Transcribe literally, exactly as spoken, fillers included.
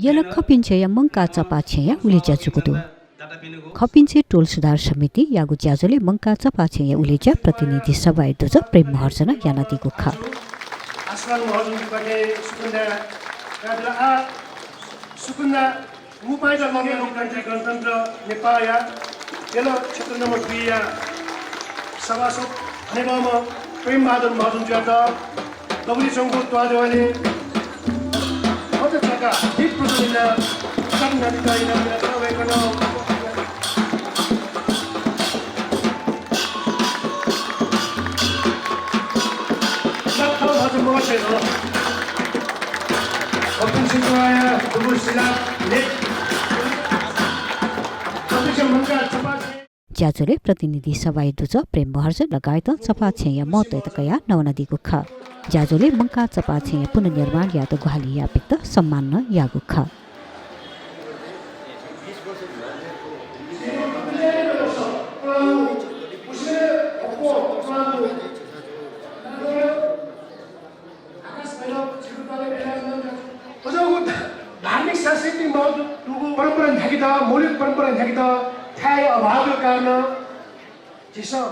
यल खपिन्चया मंकाः चपाः छेँया उलेज्या जूगु दु। खपिन्चे टोल सुधार समितियागु ज्याझ्वलय् मंकाः चपाः छेँया उलेज्या प्रतिनिधि सभाया दुजः प्रेम महर्जनं यानादीगु खः। आसमान महर्जनपाखें सुकुन्दा काबिला आ सुकुन्दा मुपाइदा लगे लोकतान्त्रिक गणतन्त्र नेपाःया यल क्षेत्र नम्बर दुईया सभासद हनेबहःम्ह प्रेमबहादुर महर्जनजुयात दबुलिइ च्वंगु त्वाःदेवालय् मत चाका दीप प्रज्वलन यानाः उत्साह नातिका इनाप यानाः वय्कलं ज्याझ्वलय् प्रतिनिधि सभाया दुजः प्रेम महर्जन लगायतं चपाः छेँया महत्वयात कयाः नवानादीगु खः। ज्याझ्वलय् मंकाः चपाः छेँया पुनर्निर्माण यायेत ग्वाहालि याःपिन्त सम्मान नं याःगु खः। अझ व धार्मिक सांस्कृतिक महत्व दुगु परम्परा न्ह्याकेत, मौलिक परम्परा न्ह्याकेत थाय्‌या अभावया कारणं झीसं